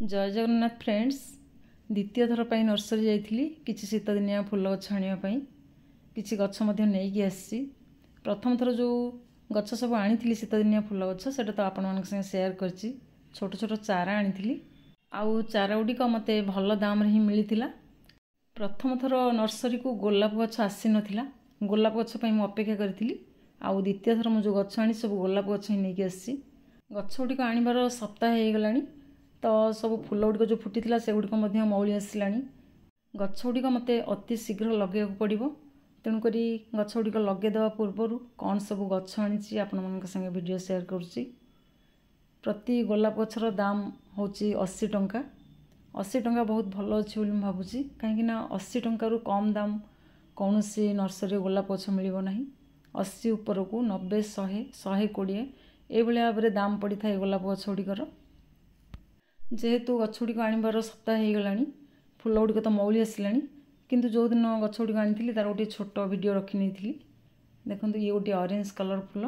ଜୟ Jagannath friends. ଦ୍ୱିତୀୟ ଥର ପାଇଁ ନର୍ସରୀ ଯାଇଥିଲି କିଛି ଶୀତଦିନିଆ ଫୁଲ ଗଛ ଆଣିବା ପାଇଁ। କିଛି ଗଛ ମଧ୍ୟ ନେଇକି ଆସିଛି। ପ୍ରଥମ ଥର ଯେଉଁ ଗଛ ସବୁ ଆଣିଥିଲି ଶୀତଦିନିଆ ଫୁଲ ଗଛ, ସେଇଟା ତ ଆପଣମାନଙ୍କ ସାଙ୍ଗେ ସେୟାର କରିଛି। ଛୋଟ ଛୋଟ ଚାରା ଆଣିଥିଲି ଆଉ ଚାରା ଗୁଡ଼ିକ ମୋତେ ଭଲ ଦାମରେ ହିଁ ମିଳିଥିଲା। ପ୍ରଥମ ଥର ନର୍ସରୀକୁ ଗୋଲାପ ଗଛ ଆସିନଥିଲା, ଗୋଲାପ ଗଛ ପାଇଁ ମୁଁ ଅପେକ୍ଷା କରିଥିଲି। ଆଉ ଦ୍ୱିତୀୟ ଥର ମୁଁ ଯେଉଁ ଗଛ ଆଣି ସବୁ ଗୋଲାପ ଗଛ ହିଁ ନେଇକି ଆସିଛି। ଗଛ ଗୁଡ଼ିକ ଆଣିବାର ସପ୍ତାହ ହେଇଗଲାଣି, ତ ସବୁ ଫୁଲ ଗୁଡ଼ିକ ଯେଉଁ ଫୁଟିଥିଲା ସେଗୁଡ଼ିକ ମଧ୍ୟ ମଉଳି ଆସିଲାଣି। ଗଛ ଗୁଡ଼ିକ ମୋତେ ଅତି ଶୀଘ୍ର ଲଗାଇବାକୁ ପଡ଼ିବ। ତେଣୁକରି ଗଛ ଗୁଡ଼ିକ ଲଗାଇଦେବା ପୂର୍ବରୁ କ'ଣ ସବୁ ଗଛ ଆଣିଛି ଆପଣମାନଙ୍କ ସାଙ୍ଗେ ଭିଡ଼ିଓ ସେୟାର କରୁଛି। ପ୍ରତି ଗୋଲାପ ଗଛର ଦାମ ହେଉଛି 80 ଟଙ୍କା। 80 ଟଙ୍କା ବହୁତ ଭଲ ଅଛି ବୋଲି ମୁଁ ଭାବୁଛି, କାହିଁକିନା 80 ଟଙ୍କାରୁ କମ୍ ଦାମ କୌଣସି ନର୍ସରୀରେ ଗୋଲାପ ଗଛ ମିଳିବ ନାହିଁ। 80 ଉପରକୁ 90, 100, 120 ଏଇଭଳିଆ ଭାବରେ ଦାମ ପଡ଼ିଥାଏ ଗୋଲାପ ଗଛ ଗୁଡ଼ିକର। ଯେହେତୁ ଗଛ ଗୁଡ଼ିକ ଆଣିବାର ସପ୍ତାହ ହେଇଗଲାଣି, ଫୁଲ ଗୁଡ଼ିକ ତ ମଉଳି ଆସିଲାଣି, କିନ୍ତୁ ଯେଉଁଦିନ ଗଛ ଗୁଡ଼ିକ ଆଣିଥିଲି ତାର ଗୋଟିଏ ଛୋଟ ଭିଡ଼ିଓ ରଖିନେଇଥିଲି। ଦେଖନ୍ତୁ, ଇଏ ଗୋଟିଏ ଅରେଞ୍ଜ କଲର୍ ଫୁଲ,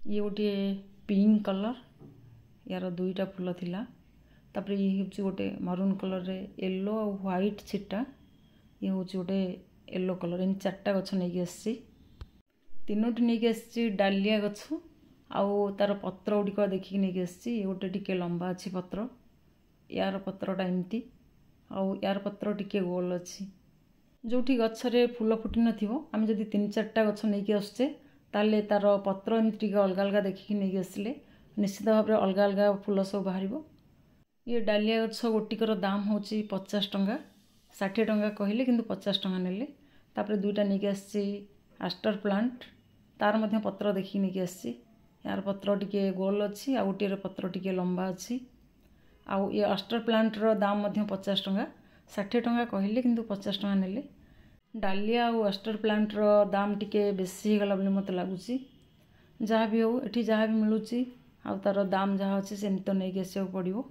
ଇଏ ଗୋଟିଏ ପିଙ୍କ କଲର୍, ୟାର ଦୁଇଟା ଫୁଲ ଥିଲା। ତାପରେ ଇଏ ହେଉଛି ଗୋଟେ ମରୁନ୍ କଲର୍ରେ ୟେଲୋ ଆଉ ହ୍ୱାଇଟ୍ ଛିଟା, ଇଏ ହେଉଛି ଗୋଟେ ୟେଲୋ କଲର୍। ଏମିତି ଚାରିଟା ଗଛ ନେଇକି ଆସିଛି। ତିନୋଟି ନେଇକି ଆସିଛି ଡାଲିଆ ଗଛ, ଆଉ ତାର ପତ୍ର ଗୁଡ଼ିକ ଦେଖିକି ନେଇକି ଆସିଛି। ଇଏ ଗୋଟେ ଟିକେ ଲମ୍ବା ଅଛି ପତ୍ର, ୟାର ପତ୍ରଟା ଏମିତି, ଆଉ ୟାର ପତ୍ର ଟିକେ ଗୋଲ ଅଛି। ଯେଉଁଠି ଗଛରେ ଫୁଲ ଫୁଟି ନଥିବ, ଆମେ ଯଦି ତିନି ଚାରିଟା ଗଛ ନେଇକି ଆସୁଛେ, ତାହେଲେ ତାର ପତ୍ର ଏମିତି ଟିକେ ଅଲଗା ଅଲଗା ଦେଖିକି ନେଇକି ଆସିଲେ ନିଶ୍ଚିତ ଭାବରେ ଅଲଗା ଅଲଗା ଫୁଲ ସବୁ ବାହାରିବ। ଇଏ ଡାଲିଆ ଗଛ ଗୋଟିକର ଦାମ ହେଉଛି 50 ଟଙ୍କା। 60 ଟଙ୍କା କହିଲେ, କିନ୍ତୁ 50 ଟଙ୍କା ନେଲେ। ତାପରେ ଦୁଇଟା ନେଇକି ଆସିଛି ଆଷ୍ଟର ପ୍ଲାଣ୍ଟ, ତାର ମଧ୍ୟ ପତ୍ର ଦେଖିକି ନେଇକି ଆସିଛି। ୟାର ପତ୍ର ଟିକେ ଗୋଲ ଅଛି ଆଉ ଗୋଟିଏର ପତ୍ର ଟିକେ ଲମ୍ବା ଅଛି। ଆଉ ଏ ଆଷ୍ଟର ପ୍ଲାଣ୍ଟର ଦାମ ମଧ୍ୟ 50 ଟଙ୍କା। 60 ଟଙ୍କା କହିଲେ, କିନ୍ତୁ 50 ଟଙ୍କା ନେଲେ। ଡାଲିଆ ଆଉ ଆଷ୍ଟର ପ୍ଲାଣ୍ଟର ଦାମ ଟିକେ ବେଶୀ ହେଇଗଲା ବୋଲି ମୋତେ ଲାଗୁଛି। ଯାହା ବି ହେଉ, ଏଠି ଯାହା ବି ମିଳୁଛି ଆଉ ତା'ର ଦାମ ଯାହା ଅଛି ସେମିତି ତ ନେଇକି ଆସିବାକୁ ପଡ଼ିବ।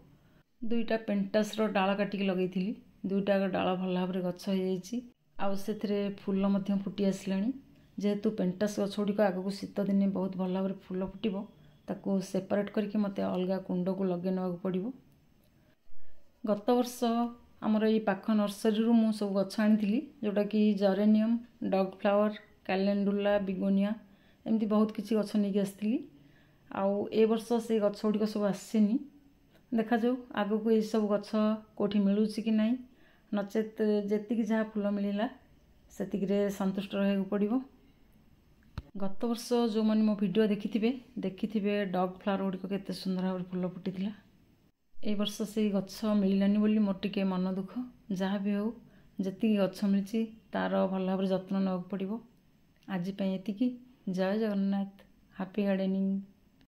ଦୁଇଟା ପେଣ୍ଟାସର ଡାଳ କାଟିକି ଲଗେଇଥିଲି, ଦୁଇଟା ଡାଳ ଭଲ ଭାବରେ ଗଛ ହେଇଯାଇଛି ଆଉ ସେଥିରେ ଫୁଲ ମଧ୍ୟ ଫୁଟି ଆସିଲାଣି। ଯେହେତୁ ପେଣ୍ଟାସ ଗଛ ଗୁଡ଼ିକ ଆଗକୁ ଶୀତ ଦିନେ ବହୁତ ଭଲ ଭାବରେ ଫୁଲ ଫୁଟିବ, ତାକୁ ସେପାରେଟ୍ କରିକି ମୋତେ ଅଲଗା କୁଣ୍ଡକୁ ଲଗେଇ ନେବାକୁ ପଡ଼ିବ। ଗତ ବର୍ଷ ଆମର ଏଇ ପାଖ ନର୍ସରୀରୁ ମୁଁ ସବୁ ଗଛ ଆଣିଥିଲି, ଯେଉଁଟାକି ଜରେନିୟମ୍, ଡଗ୍ ଫ୍ଲାୱାର, କ୍ୟାଲେଣ୍ଡୁଲା, ବିଗୋନିଆ ଏମିତି ବହୁତ କିଛି ଗଛ ନେଇକି ଆସିଥିଲି। ଆଉ ଏ ବର୍ଷ ସେଇ ଗଛ ଗୁଡ଼ିକ ସବୁ ଆସିନି। ଦେଖାଯାଉ ଆଗକୁ ଏଇସବୁ ଗଛ କେଉଁଠି ମିଳୁଛି କି ନାହିଁ, ନଚେତ୍ ଯେତିକି ଯାହା ଫୁଲ ମିଳିଲା ସେତିକିରେ ସନ୍ତୁଷ୍ଟ ରହିବାକୁ ପଡ଼ିବ। ଗତ ବର୍ଷ ଯେଉଁମାନେ ମୋ ଭିଡ଼ିଓ ଦେଖିଥିବେ, ଦେଖିଥିବେ ଡଗ୍ ଫ୍ଲାୱାର ଗୁଡ଼ିକ କେତେ ସୁନ୍ଦର ଭାବରେ ଫୁଲ ଫୁଟିଥିଲା। ଏଇ ବର୍ଷ ସେଇ ଗଛ ମିଳିଲାନି ବୋଲି ମୋର ଟିକେ ମନ ଦୁଃଖ। ଯାହା ବି ହେଉ, ଯେତିକି ଗଛ ମିଳିଛି ତା'ର ଭଲ ଭାବରେ ଯତ୍ନ ନେବାକୁ ପଡ଼ିବ। ଆଜି ପାଇଁ ଏତିକି। ଜୟ ଜଗନ୍ନାଥ। Happy gardening.